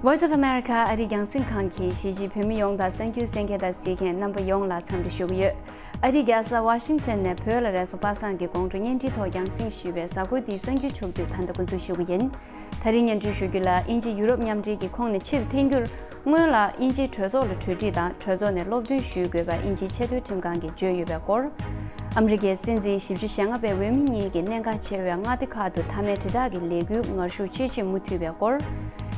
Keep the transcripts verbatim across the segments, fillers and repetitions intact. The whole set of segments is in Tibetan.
Voice of America ཨ་རིའི་རྒྱང་སྲིང་ཁང་གིས་གཞིས་བྱེས་བོད་མི་ཡོངས་དང་གསར་འགྱུར་གསན་མཁན་དང་གཟིགས་མཁན་རྣམ་པ་ཡོངས་ལ་འཚམས་འདྲི་ཞུ་གི་ཡོད། ཨ་རིའི་རྒྱལ་ས་ཝ་ཤིང་ཊོན་ནས་བོད་ལ་རེས་གཟའ་པ་སངས་ཀྱི་དགོང་དྲོ་བརྙན་འཕྲིན་ཐོག་རྒྱང་སྲིང་ཞུས་པའི་གཟའ་འཁོར་འདིའི་གསར་འགྱུར་ཕྱོགས་བསྡུས་ད་ལྟ་འགོ་འཛུགས་ཞུ་གི་ཡིན། ད་རིང་སྙན་སྒྲོན་ཞུ་རྒྱུ་ལ། དབྱིན་ཇི་ཡུ་རོབ་མཉམ་འབྲེལ་གྱི་ཁོངས་ནས་ཕྱིར་འཐེན་རྒྱུར་སྔོན་ལ་དབྱིན་ཇིའི་གྲོས་ཚོགས་ལ་གྲོས་འགྲིག་དང་། གྲོས་ཚོགས་ནས་སློབ་སྟོན་ཞུ་དགོས་པ་དབྱིན་ཇིའི་ཆེས་མཐོའི་ཁྲིམས་ཁང་གིས་བརྗོད་ཡོད་པའི་སྐོར། ཨ་མི་རི་ཀའི་སྲིད་འཛིན་བཞི་བཅུ་ཞེ་ལྔ་པའི་འོས་མི་གཉིས་ཀྱིས་གནད་འགག་ཆེ་བའི་མངའ་སྡེ་ཁག་ཏུ་མཐའ་མའི་དྲིལ་བསྒྲགས་ཀྱི་ལས་འགུལ་ངར་ཤུགས་ཆེ་ཆེ་མུ་མཐུད་པའི་སྐོར།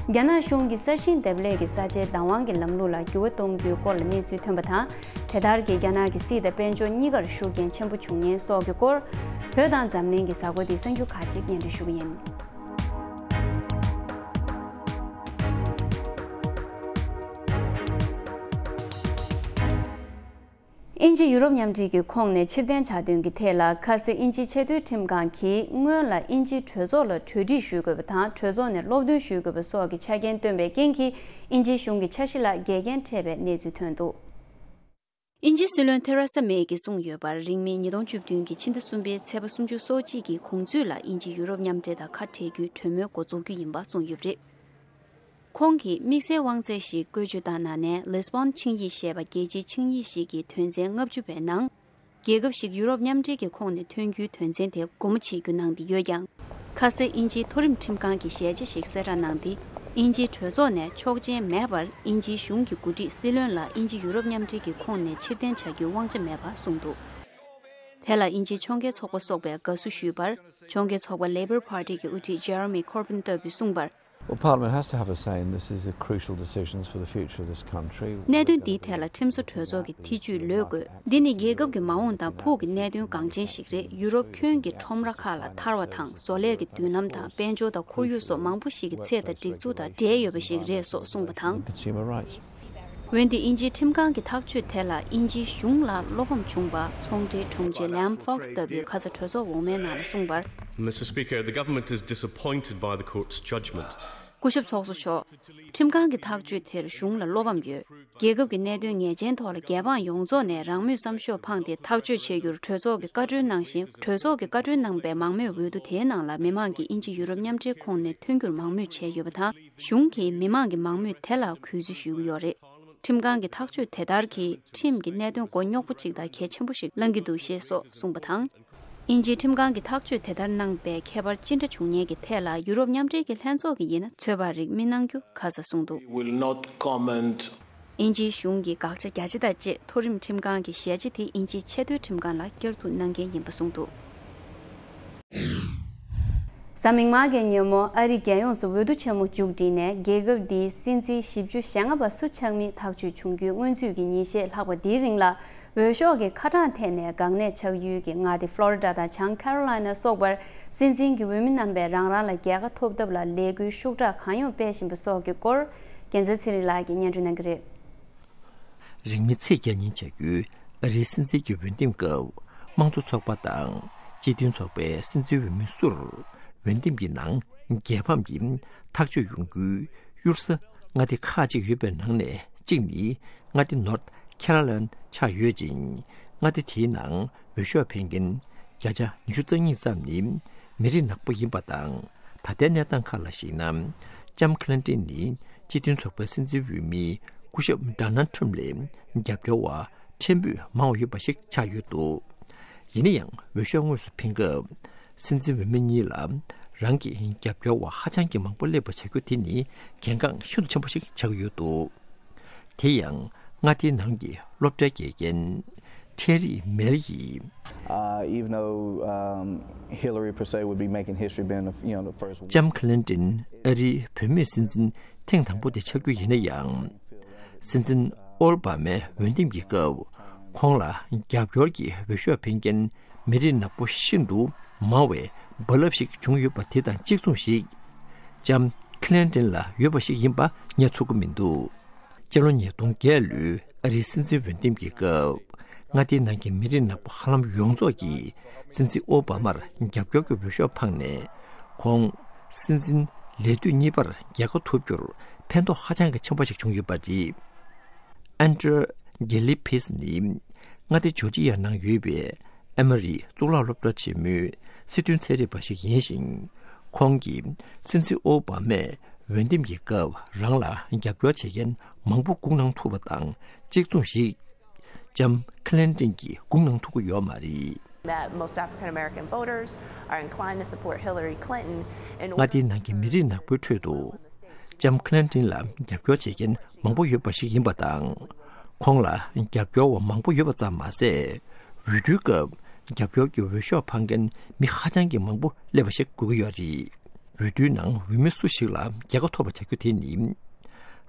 རྒྱ་ནག་གཞུང་གིས་ས་ཞིང་འདེབས་ལས་ཀྱི་ས་ཆའི་བདག་དབང་གི་ལམ་ལུགས་ལ་འགྱུར་བ་གཏོང་རྒྱུའི་སྐོར་ལ་གནས་ཚུལ་ཐོན་པ་དང་། དེ་ལྟར་གྱིས་རྒྱ་ནག་གི་སྲིད་དང་དཔལ་འབྱོར་གཉིས་ཀར་ཤུགས་རྐྱེན་ཆེན་པོ་འབྱུང་ཉེན་སོགས་ཀྱི་སྐོར། བོད་དང་འཛམ་གླིང་གི་གཟའ་འཁོར་འདིའི་གསར་འགྱུར་ཁག་ཅིག་སྙན་སྒྲོན་ཞུ་གི་ཡིན། དབྱིན་ཇི་ཡུ་རོབ་མཉམ་འབྲེལ་གྱི་ཁོངས་ནས་ཕྱིར་འཐེན་བྱ་དོན་གྱི་ཐད་ལ། ཁ་སང་དབྱིན་ཇིའི་ཆེས་མཐོའི་ཁྲིམས་ཁང་གིས་སྔོན་ལ་དབྱིན་ཇིའི་གྲོས་ཚོགས་ལ་གྲོས་འགྲིག་ཞུ་དགོས་པ་དང་། གྲོས་ཚོགས་ནས་སློབ་སྟོན་ཞུ་དགོས་པ་སོགས་ཀྱི་ཆ་རྐྱེན་བཏོན་པའི་རྐྱེན་གྱིས། དབྱིན་ཇིའི་གཞུང་གི་འཆར་གཞི་ལ་འགལ་རྐྱེན་འཕྲད་པའི་གནས་ཚུལ་ཐོན་འདུག་དབྱིན་ཇིའི་སྲིད་བློན་ཐེ་རེ་ས་མེ་ཡིས་གསུངས་ཡོད་པར། རིང་མིན་ཉིས་སྟོང་བཅུ་བདུན་གྱི་ཕྱི་ཟླ་གསུམ་པའི་ཚེས་པ་སུམ་ཅུ་སོ་གཅིག་གི་གོང་ཚོད་ལ་དབྱིན་ཇི་ཡུ་རོབ་མཉམ་འབྲེལ་དང་ཁ་བྲལ་རྒྱུའི་གྲོས་མོལ་འགོ་འཛུགས་རྒྱུ་ཡིན་པ་གསུངས་ཡོད་པ་རེད། ཁོང་གིས་དམིགས་བསལ་དབང་ཚད་ཞིག་བཀོལ་སྤྱོད་བཏང་ན་ནས། ལི་སི་བོན་ཆིངས་ཡིག་ཞེས་པ་རྒྱལ་སྤྱིའི་ཆིངས་ཡིག་ཞིག་གི་དོན་ཚན་ལྔ་བཅུ་པའི་ནང་། རྒྱལ་ཁབ་ཞིག་ཡུ་རོབ་མཉམ་འབྲེལ་གྱི་ཁོངས་ནས་ཐོན་རྒྱུའི་དོན་ཚན་དེ་སྒོ་མོ་འབྱེད་རྒྱུ་གནང་སྟེ་ཡོད་ཀྱང་། ཁ་སང་དབྱིན་ཇིའི་མཐོ་རིམ་ཁྲིམས་ཁང་གིས་ཞལ་ཆ་ཞིག་གསལ་བསྒྲགས་གནང་སྟེ། དབྱིན་ཇིའི་གྲོས་ཚོགས་ནས་ཆོག་མཆན་མེད་པར་དབྱིན་ཇིའི་གཞུང་གི་འགོ་ཁྲིད་སྲིད་བློན་ལ་དབྱིན་ཇི་ཡུ་རོབ་མཉམ་འབྲེལ་གྱི་ཁོངས་ནས་ཕྱིར་འཐེན་བྱ་རྒྱུའི་དབང་ཆ་མེད་པ་གསུངས་འདུག་དེ་ལ་དབྱིན་ཇིའི་ཕྱོགས་འགལ་ཚོགས་པ་སོགས་པས་དགའ་བསུ་ཞུས་པར། ཕྱོགས་འགལ་ཚོགས་པ་Labour Party གི་དབུ་ཁྲིད་Jeremy Corbyn ལྟ་བུས་གསུངས་པར། Well, Parliament has to have a say in this. These are crucial decisions for the future of this country. གནད་དོན་འདིའི་ཐད་ལ་ཁྲིམས་བཟོ་གྲོས་ཚོགས་ཀྱིས་ཐེ་ཇུས་ལོས་དགོས། འདི་ནི་རྒྱལ་ཁབ་ཀྱི་མ་འོངས་དང་ཕུགས་ཀྱི་གནད་དོན་འགངས་ཆེན་ཞིག་རེད། ཡུ་རོབ་ཁྱོན་གྱི་ཁྲོམ་ར་ཁག་ལ་ཐར་བ་དང་། བཟོ་ལས་ཀྱི་མདུན་ལམ་དང་། དཔལ་འབྱོར་དང་ཁོར་ཡུག་སོགས་མང་པོ་ཞིག་གི་ཚད་དང་སྒྲིག་འཛུགས་དང་འབྲེལ་ཡོད་པ་ཞིག་རེད་སོགས་གསུངས་པ་དང་། Consumer rights. འོན་ཏེ་དབྱིན་ཇིའི་ཁྲིམས་ཁང་གི་ཐག་གཅོད་དེ་ལ་དབྱིན་ཇིའི་གཞུང་ལ་བློ་ཕམ་བྱུང་བ་ཚོང་འབྲེལ་དྲུང་ཆེ་Liam Fox ལྟ་བུས་ཁ་ས་གྲོས་ཚོགས་འོག་མའི་ནང་ལ་གསུངས་པར། Mister Speaker, the government is disappointed by the court's judgment. སྐུ་ཞབས་ཚོགས་གཙོ་མཆོག་ཁྲིམས་ཁང་གི་ཐག་གཅོད་དེར་གཞུང་ལ་བློ་ཕམ་ཡོད། རྒྱལ་ཁབ་ཀྱི་གནད་དོན་ངེས་ཅན་ཐོག་ལ་རྒྱལ་འབངས་ཡོངས་རྫོགས་ནས་རང་མོས་བསམ་ཤོག་འཕངས་ཏེ་ཐག་གཅོད་བྱེད་རྒྱུར་གྲོས་ཚོགས་ཀྱིས་བཀའ་འཁྲོལ་གནང་ཞིང་། གྲོས་ཚོགས་ཀྱིས་བཀའ་འཁྲོལ་གནང་པའི་མང་མོས་འོས་བསྡུ་དེའི་ནང་ལ་མི་མང་གིས་དབྱིན་ཇི་ཡུ་རོབ་མཉམ་འབྲེལ་ཁོངས་ནས་ཐོན་རྒྱུར་མང་མོས་བྱས་ཡོད་པ་དང་། གཞུང་གིས་མི་མང་གི་མང་མོས་དེ་ལ་གུས་བརྩི་ཞུ་གི་ཡོད་རེད། ཁྲིམས་ཁང་གི་ཐག་གཅོད་དེ་ལྟར་གྱིས་ཁྲིམས་ཀྱི་གནད་དོན་མགོ་རྙོག་པོ་གཅིག་དང་གལ་ཆེན་པོ་ཞིག་བསླང་གི་འདུག་ཞེས་སོགས་གསུངས་པ་དང་། དབྱིན་ཇིའི་ཁྲིམས་ཁང་གི་ཐག་གཅོད་དེ་ལྟར་གནང་པའི་ཁྱད་པར་ཅི་འདྲ་བྱུང་མིན་གྱི་ཐད་ལ་ཡུ་རོབ་མཉམ་འབྲེལ་གྱི་ལྷན་ཚོགས་ཀྱིས་ཡིན་ན་ཚོད་དཔག་རིགས་མི་གནང་རྒྱུ་ཁ་གསལ་གསུངས་འདུག Will not comment. དབྱིན་ཇིའི་གཞུང་གིས་དགག་བྱ་རྒྱ་ཆེ་དང་བཅས་མཐོ་རིམ་ཁྲིམས་ཁང་གི་ཞལ་ཆ་དེ་དབྱིན་ཇིའི་ཆེས་མཐོའི་ཁྲིམས་ཁང་ལ་བསྐྱར་ཟློས་གནང་མཁན་ཡིན་པ་གསུངས་འདུག་གཟའ་མིག་དམར་གྱི་ཉིན་མོ་ཨ་རིའི་རྒྱལ་ཡོངས་སུ་འོས་བསྡུ་ཆེན་མོ་མཇུག་བསྒྲིལ་ནས། རྒྱལ་ཁབ་འདིའི་སྲིད་འཛིན་བཞི་བཅུ་ཞེ་ལྔ་པ་སུ་ཆགས་མིན་ཐག་གཅོད་བྱུང་རྒྱུའི་སྔོན་ཚུད་ཀྱི་ཉིན་ཤས་ལྷག་པ་འདིའི་རིང་ལ། འོས་ཤོག་གི་ཁ་གྲངས་ཐད་ནས་འགག་གནད་ཆགས་ཡུལ་གྱི་མངའ་སྡེ་ཕློ་རི་ཌ་དང་བྱང་ཁ་རོ་ལི་ན་སོགས་པར་སྲིད་འཛིན་གྱི་འོས་མི་རྣམ་པས་རང་རང་ལ་རྒྱལ་ཁ་ཐོབ་ཐབས་ལ་ལས་འགུལ་ཤུགས་དྲག་གང་ཡོང་སྤེལ་བཞིན་པ་སོགས་ཀྱི་སྐོར། རྒྱལ་མཚན་ཚེ་རིང་ལགས་ཀྱིས་སྙན་སྒྲོན་གནང་གི་རེད། རིང་མིན་ཚེས་བརྒྱད་ཉིན་བྱ་རྒྱུའི་ཨ་རིའི་སྲིད་འཛིན་གྱི་འོས་འདེམས་སྐབས། དམངས་གཙོ་ཚོགས་པ་དང་སྤྱི་མཐུན་ཚོགས་པའི་སྲིད་འཛིན་འོས་མི་ཚོར་འོས་འདེམས་ཀྱི་ནང་རྒྱལ་ཕམ་གྱིས་ཐག་གཅོད་ཡོང་རྒྱུའི་གཡུར་ཟ་མངའ་སྡེ་ཁག་ཅིག་ཡོད་པའི་ནང་ནས་གཅིག་ནི་མངའ་སྡེ་North Carolina ཆགས་ཡོད་ཅིང་། མངའ་སྡེ་དེའི་ནང་འོས་ཤོག་འཕེན་མཁན་བརྒྱ་ཆ་ཉི་ཤུ་རྩ་གཉིས་ཙམ་ནི་མི་རིགས་ནག་པོ་ཡིན་པ་དང་། ད་ལྟའི་གནས་སྟངས་ཁག་ལ་གཞིགས་ན། ལྕམ་Clinton ནི་སྤྱི་མཐུན་ཚོགས་པའི་སྲིད་འཛིན་འོས་མི་སྐུ་ཞབས་Donald Trump ལས་རྒྱབ་སྐྱོར་བ་ཕྲན་བུ་མང་བ་ཡོད་པ་ཞིག་ཆགས་ཡོད་འདུག་ཡིན་ན་ཡང་། འོས་ཤོག་དངོས་སུ་འཕེན་སྐབས། སྲིད་འཛིན་འོས་མི་གཉིས་ལ་རང་གི་རྒྱབ་སྐྱོར་བ་ཧ་ཅང་གི་མང་པོ་སླེབས་པ་བྱ་རྒྱུ་དེ་ནི་གལ་འགངས་ཤིན་ཏུ་ཆེན་པོ་ཞིག་ཆགས་ཡོད་འདུག་དེ་ཡང་། མངའ་སྡེའི་ནང་གི་སློབ་གྲྭའི་དགེ་རྒན་Terry Mel ཡིས། Uh, even though, um, Hillary per se would be making history being the, you know, the first woman. ལྕམ་Clinton ཨ་རིའི་བུད་མེད་སྲིད་འཛིན་ཐེངས་དང་པོ་དེ་ཆགས་རྒྱུ་ཡིན་ན་ཡང་། སྲིད་འཛིན་ཨོ་བྷ་མའི་འོས་འདེམས་ཀྱི་སྐབས། ཁོང་ལ་རྒྱབ་སྐྱོར་གྱི་འོས་ཤོག་འཕེན་མཁན་མི་རིགས་ནག་པོ་ཤིན་ཏུ་མང་བའི་རྦ་རླབས་ཤིག་བྱུང་ཡོད་པ་དེ་དང་གཅིག་མཚུངས་ཤིག་ལྕམ་Clinton ལ་ཡོད་པ་ཞིག་ཡིན་པ་ངས་ཚོར་གྱི་མི་འདུག་སྤྱི་ལོ་ཉིས་སྟོང་བརྒྱད་ལོའི་ཨ་རིའི་སྲིད་འཛིན་འོས་འདེམས་ཀྱི་སྐབས། མངའ་སྡེའི་ནང་གི་མི་རིགས་ནག་པོ་ཧ་ལམ་ཡོངས་རྫོགས་ཀྱིས་སྲིད་འཛིན་ཨོ་བྷ་མར་རྒྱབ་སྐྱོར་གྱི་འོས་ཤོག་འཕངས་ནས། ཁོང་སྲིད་འཛིན་ལས་དུས་གཉིས་པར་རྒྱལ་ཁ་ཐོབ་རྒྱུར་ཕན་ཐོགས་ཧ་ཅང་གི་ཆེན་པོ་ཞིག་བྱུང་ཡོད་པ་རེད། Andrea Gillespie ནི་མངའ་སྡེ་ཇོར་ཇི་ཡ་ནང་ཡོད་པའི་ཨེ་མོ་རི་གཙུག་ལག་སློབ་གྲྭ་ཆེན་མོའི་སྲིད་དོན་ཚན་རིག་པ་ཞིག་ཡིན་ཞིང་། ཁོང་གིས་སྲིད་འཛིན་ཨོ་བྷ་མས་ འོས་འདེམས་ཀྱི་སྐབས་རང་ལ་རྒྱབ་སྐྱོར་བྱེད་མཁན་མང་པོ་སྒུག་གནང་ཐུབ་པ་དང་གཅིག་མཚུངས་ཤིག་ལྕམ་ཁི་ལིན་ཊོན་གྱིས་སྒུག་གནང་ཐུབ་ཀྱི་ཡོད་མ་རེད། That most African American voters are inclined to support Hillary Clinton in order མངའ་སྡེའི་ནང་གི་མི་རིགས་ནག་པོའི་ཁྲོད་དུ་ལྕམ་ཁི་ལིན་ཊོན་ལ་རྒྱབ་སྐྱོར་བྱེད་མཁན་མང་པོ་ཡོད་པ་ཞིག་ཡིན་པ་དང་། ཁོང་ལ་རྒྱབ་སྐྱོར་བ་མང་པོ་ཡོད་པ་ཙམ་མ་ཟད། འོས་བསྡུའི་སྐབས་རྒྱབ་སྐྱོར་གྱི་འོས་ཤོག་འཕང་མཁན་མི་ཧ་ཅང་གི་མང་པོ་སླེབས་པ་ཞིག་དགོས་ཀྱི་ཡོད་རེད། འོས་བསྡུའི་ནང་འོས་མི་སུ་ཞིག་ལ་རྒྱལ་ཁ་ཐོབ་པ་བྱ་རྒྱུ་དེ་ནི།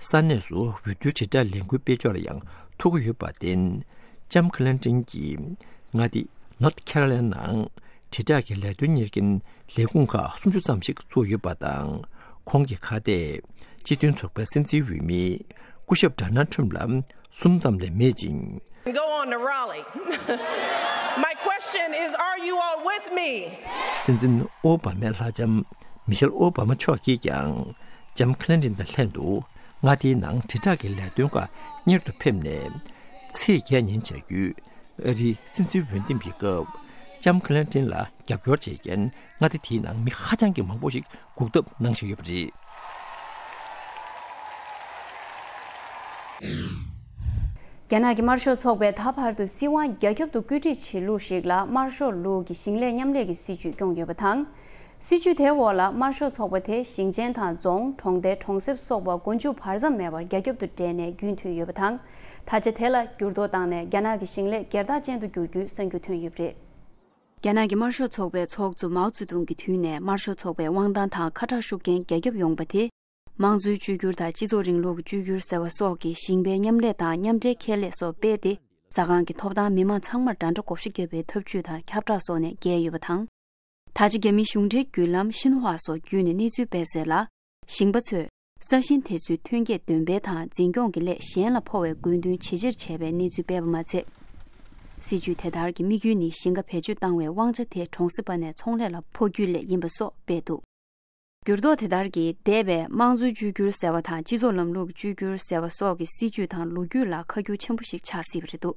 ས་གནས་སུ་འོས་བསྡུའི་དྲིལ་བསྒྲགས་ལས་འགུལ་སྤེལ་ཕྱོགས་ལ་ཡང་ཐུགས་ཁུར་ཡོད་པར་བརྟེན། ལྕམ་ཁི་ལིན་ཊོན་གྱིས་མངའ་སྡེ་North Carolina ནང་དྲིལ་བསྒྲགས་ཀྱི་ལས་དོན་གཉེར་མཁན་ལས་ཁུངས་ཁག་སུམ་ཅུ་ཙམ་ཞིག་བཙུགས་ཡོད་པ་དང་། ཁོང་གི་ཁ་གཏད་སྤྱི་མཐུན་ཚོགས་པའི་སྲིད་འཛིན་འོས་མི་སྐུ་ཞབས་Donald Trump ལ་གསུམ་ཙམ་ལས་མེད་ཅིང་། Go on to Raleigh. My question is, are you all with me? སྲིད་འཛིན་ཨོ་བྷ་མའི་ལྷ་ལྕམ་མི་ཤེལ་ཨོ་བྷ་མ་མཆོག་གིས་ཀྱང་ལྕམ་ཁི་ལིན་ཊོན་དང་ལྷན་དུ་མངའ་སྡེའི་ནང་དྲིལ་བསྒྲགས་ཀྱི་ལས་དོན་ཁག་གཉེར་དུ་ཕེབས་ནས། ཚེས་བརྒྱད་ཉིན་བྱ་རྒྱུའི་ཨ་རིའི་སྲིད་འཛིན་འོས་འདེམས་ཀྱི་སྐབས་ལྕམ་ཁི་ལིན་ཊོན་ལ་རྒྱབ་སྐྱོར་བྱེད་མཁན་མངའ་སྡེ་དེའི་ནང་མི་ཧ་ཅང་གི་མང་པོ་ཞིག་འགུག་ཐབས་གནང་བཞིན་ཡོད་པ་རེད། རྒྱ་ནག་གི་དམར་ཤོག་ཚོགས་པས་ད་བར་དུ་སྲིད་དབང་རྒྱ་ཁྱབ་ཏུ་བཀོད་སྒྲིག་བྱེད་ལུགས་ཤིག་ལ་དམར་ཤོག་ལུགས་ཀྱི་ཞིང་ལས་མཉམ་ལས་ཀྱི་སྲིད་ཇུས་སྐྱོང་ཡོད་པ་དང་། སྲིད་ཇུས་དེའི་འོག་ལ་དམར་ཤོག་ཚོགས་པ་དེ་ཞིང་ཆེན་དང་རྫོང་། གྲོང་རྡལ། གྲོང་གསེབ་སོགས་པ་མགོ་མཇུག་བར་མཚམས་མེད་པར་རྒྱ་ཁྱབ་ཏུ་སྤྲད་ནས་རྒྱུན་མཐུད་ཡོད་པ་དང་། ད་ཆ་དེ་ལ་འགྱུར་ལྡོག་བཏང་ནས་རྒྱ་ནག་གི་ཞིང་ལས་སྒེར་བདག་ཅན་དུ་འགྱུར་རྒྱུའི་གསར་འགྱུར་ཐོན་ཡོད་པ་རེད། རྒྱ་ནག་གི་དམར་ཤོག་ཚོགས་པའི་ཚོགས་གཙོ་མའོ་ཙེ་ཏུང་གི་དུས་ནས་དམར་ཤོག་ཚོགས་པའི་དབང་ཐང་དང་ཁ་བྲལ་ཤུགས་རྐྱེན་རྒྱ་ཁྱབ་ཡོང་པ་དེ། དམངས་གཙོའི་བཅོས་བསྒྱུར་དང་སྤྱི་ཚོགས་རིང་ལུགས་ཀྱི་བཅོས་བསྒྱུར་ཟེར་བ་སོགས་ཀྱི་ཞིང་པའི་མཉམ་ལས་དང་མཉམ་འབྲེལ་ཁེ་ལས་སོགས་སྤེལ་ཏེ། ཟ་ཁང་གི་ཐོབ་ཐང་མི་མང་ཚང་མར་འདྲ་འདྲ་བགོ་བཤའ་བརྒྱབ་པའི་ཐབས་ཇུས་དང་ཁྱབ་བསྒྲགས་སོགས་ནས་བརྒལ་ཡོད་པ་དང་། ད་ཆ་རྒྱ་མིའི་གཞུང་འབྲེལ་བརྒྱུད་ལམ་ཤིན་ཧྭ་སོགས་བརྒྱུད་ནས་གནས་ཚུལ་སྤེལ་གསལ་ལ། ཞིང་པ་ཚོས་ས་ཞིང་དེ་ཚོའི་ཐོན་སྐྱེད་འདོན་སྤེལ་དང་འཛིན་སྐྱོང་གི་སླད་གཞན་ལ་འཕོ་བའི་དགོས་འདུན་ཇེ་ཆེར་བྱས་པའི་གནས་ཚུལ་སྤེལ་བ་མ་ཚད། སྲིད་ཇུས་དེ་ལྟར་གྱི་དམིགས་ཡུལ་ནི་ཞིང་ཁ་བེད་སྤྱོད་བཏང་བའི་དབང་ཆ་དེ་གྲོང་གསེབ་པ་ནས་ཚོང་ལས་ལ་འཕོ་རྒྱུའི་སླད་ཡིན་པ་སོགས་སྤེལ་འདུག་འགྱུར་ལྡོག་དེ་ལྟར་གྱི་འདས་པའི་དམངས་གཙོའི་བཅོས་བསྒྱུར་ཟེར་བ་དང་སྤྱི་ཚོགས་ལམ་ལུགས་ཀྱི་བཅོས་བསྒྱུར་ཟེར་བ་སོགས་ཀྱི་སྲིད་ཇུས་དང་ལོ་རྒྱུས་ལ་ཁ་བསྒྱུར་ཆེན་པོ་ཞིག་ཆགས་སྲིད་པ་རེད་འདུག་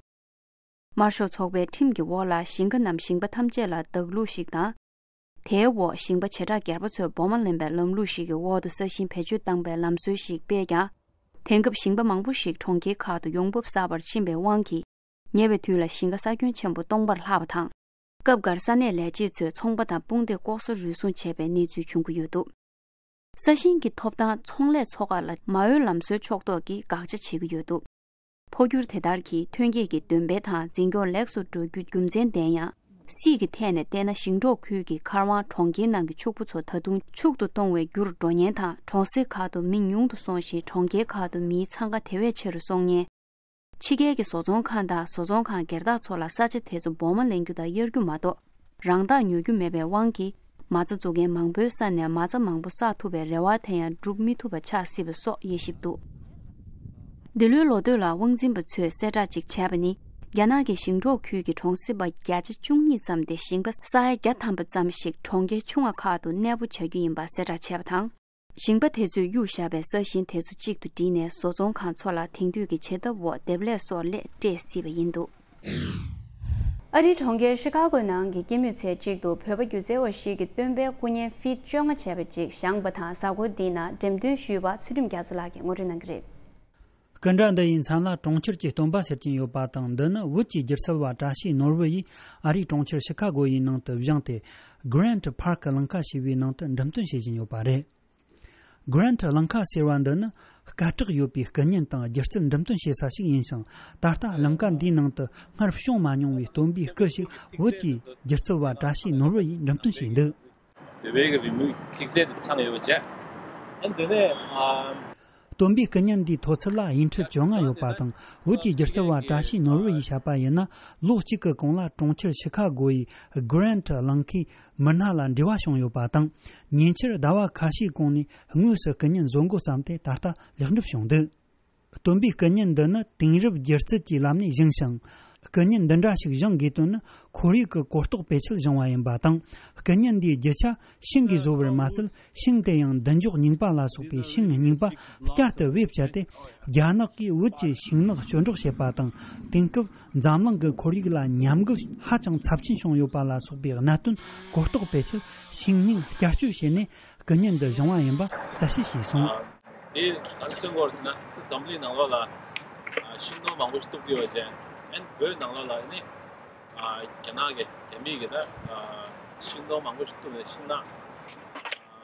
དམར་ཤོག་ཚོགས་པའི་ཁྲིམས་ཀྱི་འོག་ལ་ཞིང་ཁ་རྣམས་ཞིང་པ་ཐམས་ཅད་ལ་བདག་ལུགས་ཤིག་དང་། དེའི་འོག་ཞིང་པ་བྱེ་བྲག་སྒེར་པ་ཚོས་འབོ་མ་ལེན་པའི་ལམ་ལུགས་ཤིག་གི་འོག་ཏུ་ས་ཞིང་བེད་སྤྱོད་བཏང་པའི་ལམ་སྲོལ་ཞིག་སྤེལ་ཀྱང་། དེང་སྐབས་ཞིང་པ་མང་པོ་ཞིག་གྲོང་ཁྱེར་ཁག་ཏུ་ཡོང་འབབ་གསར་པར་ཕྱིན་པའི་དབང་གིས། ཉེ་བའི་དུས་ལ་ཞིང་ཁ་ས་ཁྱོན་ཆེན་པོ་སྟོང་པར་ལྷག་པ་དང་། སྐབས་འགར་ས་གནས་ལས་བྱེད་ཚོས་ཚོང་པ་དང་དཔུང་སྡེ་ལྐོག་ཟ་རུལ་སུངས་བྱས་པའི་གནས་ཚུལ་བྱུང་གི་ཡོད་འདུག་ས་ཞིང་གི་ཐོབ་ཐང་ཚོང་ལས་ཚོགས་ཁག་ལ་མ་འོས་ལམ་སྲོལ་ཕྱོགས་གཏོགས་ཀྱིས་དགག་བྱ་བྱེད་ཀྱི་ཡོད་འདུག་འཕོ་འགྱུར་དེ་ལྟར་གྱིས་ཐོན་སྐྱེད་ཀྱི་འདོན་སྤེལ་དང་འཛིན་སྐྱོང་ལེགས་སུ་འགྲོ་རྒྱུ་རྒྱུ་མཚན་ལྡན་ཡང་། སྲིད་ཀྱི་ཐད་ནས་བལྟས་ན་ཞིང་འབྲོག་ཁུལ་གྱི་མཁར་དབང་གྲོང་ཁྱེར་ནང་གི་ཕྱུག་པོ་ཚོ་ད་དུང་ཕྱུག་ཏུ་གཏོང་བའི་རྒྱུར་འགྲོ་ཉེན་དང་གྲོང་གསེབ་ཁག་ཏུ་མི་ཉུང་དུ་སོང་ཞིང་གྲོང་ཁྱེར་ཁག་ཏུ་མིའི་འཚང་ཁ་དེ་བས་ཆེ་རུ་སོང་ཉེན། ཕྱི་རྒྱལ་གྱི་བཟོ་ཚོང་ཁང་དང་བཟོ་ཚོང་ཁང་སྒེར་བདག་ཚོ་ལ་ས་ཆ་དེ་ཚོ་འབོར་མ་ལེན་རྒྱུ་དང་གཡར་རྒྱུ་མ་གཏོགས། རང་བདག་ཉོ་རྒྱུ་མེད་པའི་དབང་གིས། མ་རྩ་འཛུགས་མཁན་མང་པོའི་ས་ནས་མ་རྩ་མང་པོ་བསགས་ཐུབ་པའི་རེ་བ་དེ་ཡང་འགྲུབ་མི་ཐུབ་པ་ཆགས་སྲིད་པ་སོགས་དབྱེ་ཞིབ་འདུག་འདི་ལོའི་ལོ་སྟོད་ལ་དབང་འཛིན་པ་ཚོས་གསལ་བསྒྲགས་ཅིག་བྱས་པ་ནི། རྒྱ་ནག་གི་ཞིང་འབྲོག་ཁུལ་གྱི་གྲོང་གསེབ་པ་བརྒྱ་ཆ་བཅུ་གཉིས་ཙམ་དེ་ཞིང་པ་ས་ཡ་བརྒྱ་ཐམ་པ་ཙམ་ཞིག་གྲོང་ཁྱེར་ཆུང་བ་ཁག་ཏུ་གནས་སྤོ་བྱ་རྒྱུ་ཡིན་པ་གསལ་བསྒྲགས་བྱས་པ་དང་། ཞིང་པ་དེ་ཚོས་གཡུགས་བཞག་པའི་ས་ཞིང་དེ་ཚོ་གཅིག་ཏུ་བསྒྲིལ་ནས་བཟོ་ཚོང་ཁང་ཚོ་ལ་དེང་དུས་ཀྱི་བྱེད་ཐབས་འོག་འདེབས་ལས་སོགས་སླད་སྤྲད་སྲིད་པ་ཡིན་འདུག་ཨ་རིའི་གྲོང་ཁྱེར་ཤི་ཁ་གོའི་ནང་གི་སྐྱེད་མོས་ཚལ་གཅིག་ཏུ་བོད་པ་སྒྱུ་རྩལ་བ་ཞིག་གིས་སྟོན་པའི་སྐུ་བརྙན་ཕིཊ་བཅོ་ལྔ་བྱས་པ་ཅིག་བཞེངས་པ་དང་། གཟའ་འཁོར་འདིའི་ནང་འགྲེམས་སྟོན་ཞུས་པ་ཚུལ་ཁྲིམས་རྒྱ་མཚོ་ལགས་ཀྱིས་ངོ་སྤྲོད་གནང་གི་རེད། སྐུ་འདྲ་འདི་ཡིས་མཚན་ལ་གྲོང་ཁྱེར་གྱི་སྟོན་པ་ཟེར་གྱིན་ཡོད་པ་དང་། འདི་ནི་བོད་ཀྱི་སྒྱུ་རྩལ་བ་བཀྲ་ཤིས་ནོར་བུ་ཡིས་ཨ་རིའི་གྲོང་ཁྱེར་ཤི་ཁ་གོ་ཡི་ནང་དུ་བཞེངས་ཏེ། Grant Park གླིང་ཁ་ཞེས་པའི་ནང་དུ་འགྲེམས་སྟོན་བྱེད་བཞིན་ཡོད་པ་རེད། Grant གླིང་ཁ་ཟེར་བ་འདི་ནི་སྐད་གྲགས་ཡོད་པའི་སྐུ་བརྙན་དང་སྒྱུ་རྩལ་འགྲེམས་སྟོན་བྱེད་ས་ཞིག་ཡིན་ཞིང་། ད་ལྟ་གླིང་ཁ་འདིའི་ནང་དུ་སྔར་བྱུང་མ་མྱོང་བའི་སྟོན་པའི་སྐུ་ཞིག་བོད་ཀྱི་སྒྱུ་རྩལ་བ་བཀྲ་ཤིས་ནོར་བུ་ཡིས་འགྲེམས་སྟོན་བྱས་འདུག་བོད་པའི་གི་རི་མོའི་ཐིག་ཚད་དེ་ཚང་ཡོད་པ་བྱས། ཨ་འདི་ནས་ཨ། སྟོན་པའི་སྐུ་བརྙན་འདིའི་མཐོ་ཚད་ལ་ཨིན་ཁྲི་བཅོ་ལྔ་ཡོད་པ་དང་། བོད་ཀྱི་སྒྱུ་རྩལ་བ་བཀྲ་ཤིས་ནོར་བུ་ཡིས་བཤད་པ་ཡིན་ན། ལོ་གཅིག་གི་གོང་ལ་གྲོང་ཁྱེར་ཤི་ཁ་གོ་ཡི་Grant གླིང་ཁའི་མི་སྣ་ལ་འབྲེལ་བ་བྱུང་ཡོད་པ་དང་། ཉེ་ཆར་ཟླ་བ་ཁ་ཤས་གོང་ནས་དངོས་སུ་སྐུ་བརྙན་བཟོ་འགོ་བརྩམས་ཏེ་ད་ལྟ་ལེགས་འགྲུབ་བྱུང་འདུག་སྟོན་པའི་སྐུ་བརྙན་འདི་ནི་དེང་རབས་སྒྱུ་རྩལ་གྱི་ལམ་ནས་བཞེངས་ཤིང་། སྐུ་བརྙན་འདི་འདྲ་ཞིག་བཞེངས་དགོས་དོན་ནི་ཁོར་ཡུག་གི་གོ་རྟོགས་སྤེལ་ཆེད་བཞེངས་པ་ཡིན་པ་དང་། སྐུ་བརྙན་འདིའི་རྒྱུ་ཆ་ཤིང་གིས་བཟོ་བར་མ་ཟད། ཤིང་དེ་ཡང་མདུན་ཅོག་རྙིང་པ་ལ་སོགས་པའི་ཤིང་རྙིང་པ་བསྐྱར་དུ་བེད་སྤྱད་དེ། རྒྱ་ནག་གིས་བོད་ཀྱི་ཤིང་ནགས་གཅོད་འབྲེག་བྱེད་པ་དང་། དེང་སྐབས་འཛམ་གླིང་གི་ཁོར་ཡུག་ལ་ཉམས་རྒུད་ཧ་ཅང་ཚབས་ཆེན་བྱུང་ཡོད་པ་ལ་སོགས་པའི་གནད་དོན་གོ་རྟོགས་སྤེལ་ཆེད། ཤིང་རྙིང་བསྐྱར་གཅོད་བྱས་ནས། སྐུ་ཉིད་འདི་བཞེངས་པ་ཡིན་པ་གསལ་བཤད་བྱས་སོང་། ཨ། དེ་ག་རེ་མཚོན་གྱི་ཡོད་རེད་ཟེར་ན། འཛམ་གླིང་ནང་ལོགས་ལ། ཨ། ཤིང་སྡོང་མང་པོ་ཞིག་གཏུབ་ཀྱི་ཡོད་ཅེས། ཨན་བོད་ནང་ལོགས་ལ་ནི། ཨ། རྒྱ་ནག་གི་རྒྱ་མི་གི་ད། ཨ། ཤིང་སྡོང་མང་པོ་ཞིག་གཏུབ་ནས་ཤིང་ནགས།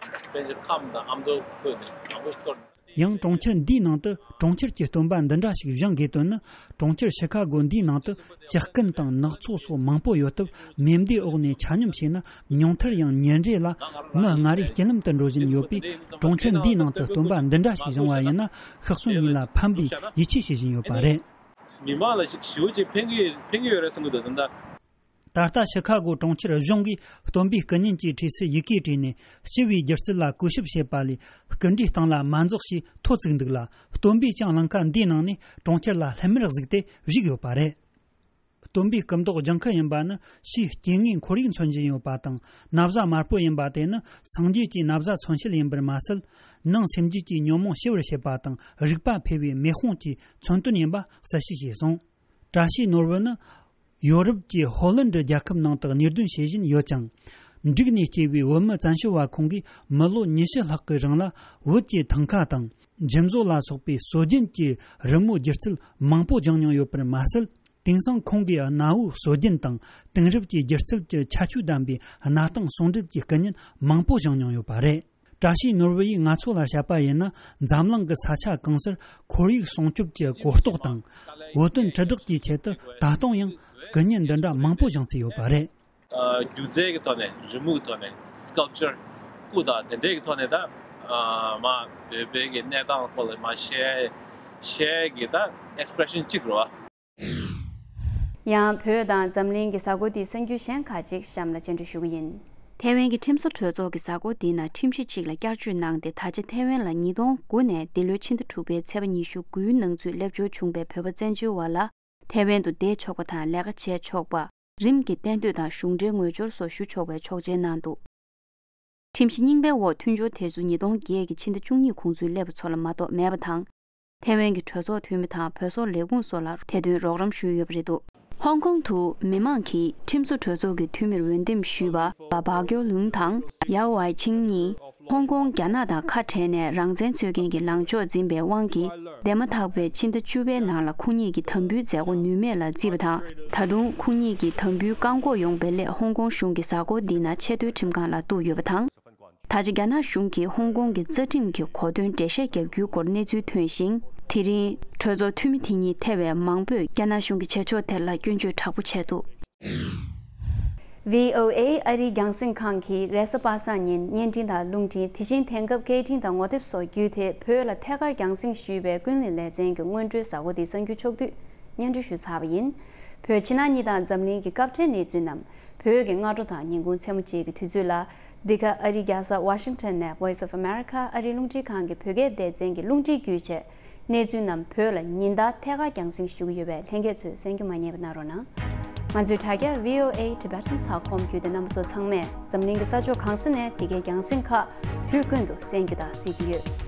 ཨ། དཔེར་ན་ཁམས་དང་ཨ་མདོ་ཁུལ་ནས་མང་པོ་ཞིག་གཏོར་ནས། ཡང་གྲོང་ཁྱེར་འདིའི་ནང་དུ་གྲོང་ཁྱེར་གྱི་སྟོན་པ་འདི་འདྲ་ཞིག་བཞེངས་དགོས་དོན་ནི། གྲོང་ཁྱེར་ཤི་ཁ་གོ་འདིའི་ནང་དུ་ཇག་རྐུན་དང་ནག་ཚོགས་སོགས་མང་པོ་ཡོད་སྟབས། མེ་མདས་འོག་ནས་ཆ་སྙོམས་བྱས་ན་ཉུང་མཐར་ཡང་ཉིན་རེ་ལ་མི་ལྔ་རེ་རྐྱེན་ལམ་དུ་འགྲོ་བཞིན་ཡོད་པས། གྲོང་ཁྱེར་འདིའི་ནང་དུ་སྟོན་པ་འདི་འདྲ་ཞིག་བཞེངས་པ་ཡིན་ན། ཤི་གསོན་གཉིས་ལ་ཕན་པའི་ཡིད་ཆེས་བྱེད་བཞིན་ཡོད་པ་རེད། མི་མང་ལ་ཞིག་ཞེ་པོ་ཅིག་ཕན་གྱི་ཕན་གྱི་ཡོད་རེད་བསམ་གྱི་འདུག་ད་ལྟ། ད་ལྟ་ཤི་ཁ་གོ་གྲོང་ཁྱེར་གཞུང་གིས་སྟོན་པའི་སྐུ་བརྙན་གྱི་འཁྲིས་སུ་ཡི་གེ་བྲིས་ནས། སྤྱི་བའི་སྒྱུ་རྩལ་ལ་གུས་ཞབས་བྱེད་པ་ལས་སྐུ་འདྲའི་སྟེང་ལ་མ་འཛེགས་ཞེས་ཐོ་བཙུགས་འདུག་ལ། སྟོན་པས་ཀྱང་ལིང་ཁ་འདིའི་ནང་ནས་གྲོང་ཁྱེར་ལ་ལྷམ་མེར་གཟིགས་ཏེ་བཞུགས་ཡོད་པ་རེད། སྟོན་པའི་སྐུ་མདོག་ལྗང་ཁུ་ཡིན་པ་ནི་ཕྱིའི་སྐྱེ་དངོས་ཁོར་ཡུག་མཚོན་བཞིན་ཡོད་པ་དང་། ན་བཟའ་དམར་པོ་ཡིན་པ་དེ་ནི་སངས་རྒྱས་ཀྱི་ན་བཟའ་མཚོན་བྱེད་ཡིན་པར་མ་ཟད། ནང་སེམས་རྒྱུད་ཀྱི་ཉོན་མོངས་ཞི་བར་བྱེད་པ་དང་། རིག་པ་འཕེལ་བའི་མེ་དཔུང་གི་མཚོན་དོན་ཡིན་པ་གསལ་བཤད་བྱས་སོང་། བཀྲ་ཤིས་ནོར་བུ་ནི་ཡོ་རོབ་ཀྱི་ཧོ་ལན་ཌི་རྒྱལ་ཁབ་ནང་དུ་གཉེར་སྡོད་བྱེད་བཞིན་ཡོད་ཅིང་། འབྲུག་ནས་སྐྱེས་པའི་བོད་མི་བཙན་བྱོལ་བ་ཁོང་གིས་མི་ལོ་ཉི་ཤུ་ལྷག་གི་རིང་ལ་བོད་ཀྱི་ཐང་ཁ་དང་འཇིམ་བཟོ་ལ་སོགས་པའི་སྲོལ་རྒྱུན་གྱི་རི་མོའི་སྒྱུ་རྩལ་མང་པོ་སྦྱངས་མྱོང་ཡོད་པར་མ་ཟད། དེང་སང་ཁོང་གིས་གནའ་བོའི་སྲོལ་རྒྱུན་དང་དེང་རབས་ཀྱི་སྒྱུ་རྩལ་གྱི་ཁྱད་ཆོས་ལྡན་པའི་གནའ་ཐང་ཟུང་འབྲེལ་གྱི་སྐུ་བརྙན་མང་པོ་བཞེངས་མྱོང་ཡོད་པ་རེད། བཀྲ་ཤིས་ནོར་བུ་ཡིས་ང་ཚོ་ལ་བཤད་པ་ཡིན་ན། འཛམ་གླིང་གི་ས་ཆ་གང་སར་ཁོར་ཡུག་སྲུང་སྐྱོབ་ཀྱི་གོ་རྟོགས་དང་། བོད་དོན་དྲིལ་བསྒྲགས་ཀྱི་ཆེད་དུ་ད་དུང་ཡང་སྐུ་བརྙན་འདི་འདྲ་མང་པོ་བཞེངས་སྲིད་ཡོད་པ་རེད། ཨ། སྒྱུ་རྩལ་གྱི་ཐོག་ནས། རི་མོ་གི་ཐོག་ནས། སི་ཀལ་པ་ཅར། སྐུ་དང་དེ་འདྲའི་གི་ཐོག་ནས་ད། ཨ། མ་བོད་པའི་གི་གནས་སྟངས་སྐོར་ལ་མ་བཤད་བཤད་གི་ད་ཨེག་སི་པི་རེ་ཤན་གཅིག་རེད་བ། ཡང་བོད་དང་འཛམ་གླིང་གི་གཟའ་འཁོར་འདིའི་གསར་འགྱུར་གཞན་ཁག་ཅིག་གཤམ་ལ་སྤྱན་འབུལ་ཞུ་གི་ཡིན། ཐའེ་ཝན་གྱི་ཁྲིམས་བཟོ་གྲོས་ཚོགས་ཀྱི་གཟའ་འཁོར་འདིའི་ནང་ཁྲིམས་གཞི་གཅིག་ལ་བསྐྱར་བཅོས་གནང་སྟེ། ད་ཆ་ཐའེ་ཝན་ལ་ཉིས་སྟོང་དགུ་ནས་འདི་ལོའི་ཕྱི་ཟླ་དྲུག་པའི་ཚེས་པ་ཉི་ཤུ་དགུའི་ནང་ཚུད་སླེབས་འབྱོར་བྱུང་བའི་བོད་པ་བཙན་བྱོལ་བ་ལ། ཐའེ་ཝན་དུ་བསྡད་ཆོག་པ་དང་ལས་ཀ་བྱས་ཆོག་པ། རིམ་གྱིས་གཏན་སྡོད་དང་གཞུང་འབྲེལ་ངོས་སྦྱོར་སོགས་ཞུ་ཆོག་པའི་ཆོག་མཆན་གནང་འདུག་ཁྲིམས་གཞི་རྙིང་པའི་འོག་མཐུན་སྦྱོར་དེ་ཚོ་ཉིས་སྟོང་བརྒྱད་ཀྱི་ཕྱི་ཟླ་བཅུ་གཉིས་གོང་ཚུན་སླེབས་པ་ཚོ་ལ་མ་གཏོགས་མེད་པ་དང་། ཐའེ་ཝན་གྱི་གྲོས་ཚོགས་འཐུས་མི་དང་བོད་སོག་ལས་ཁུངས་སོགས་ལ་དེ་དོན་རོགས་རམ་ཞུས་ཡོད་པ་རེད་འདུག་ཧོང་ཀོང་དུ་མི་མང་གིས་ཁྲིམས་བཟོ་གྲོས་ཚོགས་ཀྱི་འཐུས་མིར་འོས་འདེམས་ཞུས་པ་པ་བྷ་ཀྱོ་ལུང་དང་ཡའོ་ཝའེ་ཆིང་གཉིས། ཧོང་ཀོང་རྒྱ་ནག་དང་ཁ་བྲལ་ནས་རང་བཙན་རྩོད་མཁན་གྱི་ལངས་ཕྱོགས་འཛིན་པའི་དབང་གིས། འདས་མ་ཐག་པའི་ཕྱི་ཟླ་བཅུ་པའི་ནང་ལ་ཁོང་ཉིད་ཀྱི་དམ་འབུལ་མཛད་སྒོ་ནུས་མེད་ལ་བརྩིས་པ་དང་། ད་དུང་ཁོང་ཉིད་ཀྱི་དམ་འབུལ་བཀག་འགོག་ཡོང་བའི་སླད་ཧོང་ཀོང་གཞུང་གིས་གཟའ་འཁོར་འདི་ན་ཆེས་མཐོའི་ཁྲིམས་ཁང་ལ་གཏུགས་ཡོད་པ་དང་། ད་ཆ་རྒྱ་ནག་གཞུང་གིས་ཧོང་ཀོང་གི་རྩ་ཁྲིམས་ཀྱི་གོ་དོན་འགྲེལ་བཤད་བརྒྱབ་རྒྱུའི་སྐོར་གནས་ཚུལ་ཐོན་ཞིང་། དེ་རིང་གྲོས་ཚོགས་འཐུས་མི་དེ་ཉིད་ཐེ་བའི་མང་པོས་རྒྱ་ནག་གཞུང་གི་བྱེད་ཕྱོགས་དེ་ལ་སྐྱོན་བརྗོད་དྲག་པོ་བྱས་འདུག་ཝི་ཨོ་ཨེ་ཨ་རིའི་རྒྱང་སྲིང་ཁང་གིས་རེས་གཟའ་པ་སངས་ཉིན་བརྙན་འཕྲིན་དང་རླུང་འཕྲིན། དེ་བཞིན་དེང་སྐབས་སྐད་འཕྲིན་དང་ངོ་དེབ་སོགས་བརྒྱུད་དེ་བོད་ལ་ཐད་ཀར་རྒྱང་སྲིང་ཞུས་པའི་ཀུན་གླེང་ལེ་ཚན་གྱི་སྔོན་འགྲོའི་གཟའ་འཁོར་འདིའི་གསར་འགྱུར་ཕྱོགས་བསྡུས་སྙན་སྒྲོན་ཞུས་ཚར་བ་ཡིན། བོད་ཕྱི་ནང་གཉིས་དང་འཛམ་གླིང་གི་སྐབས་འཕྲལ་གནས་ཚུལ་རྣམས། བོད་ཀྱི་སྔ་དྲོ་དང་ཉིན་གུང་མཚན་མོ་བཅས་ཀྱི་དུས་ཚོད་ལ། འདི་ག་ཨ་རིའི་རྒྱལ་ས་ཝ་ཤིང་ཊོན་ནས་Voice of America ཨ་རིའི་རླུང་འཕྲིན་ཁང་གི་བོད་སྐད་སྡེ་ཚན་གྱི་རླུང་འཕྲིན་བརྒྱུད་བྱས། གནས་ཚུལ་རྣམས་བོད་ལ་ཉིན་ལྟར་ཐད་ཀར་རྒྱང་སྲིང་ཞུ་གི་ཡོད་པས་ལྷན་རྒྱས་ཚོས་གསན་རྒྱུ་མ་བསྙེལ་བ་གནང་རོགས་གནང་། ང་ཚོའི་དྲ་རྒྱ་V O A Tibetan ཚགས་ཁོམ་བརྒྱུད་དེ་རྣམ་པ་ཚོ་ཚང་མས་འཛམ་གླིང་གི་ས་ཕྱོགས་གང་ས་ནས་འདི་གའི་རྒྱང་སྲིང་ཁག་དུས་ཀུན་ཏུ་གསན་རྒྱུ་དང་གཟིགས་ཀྱི་ཡོད།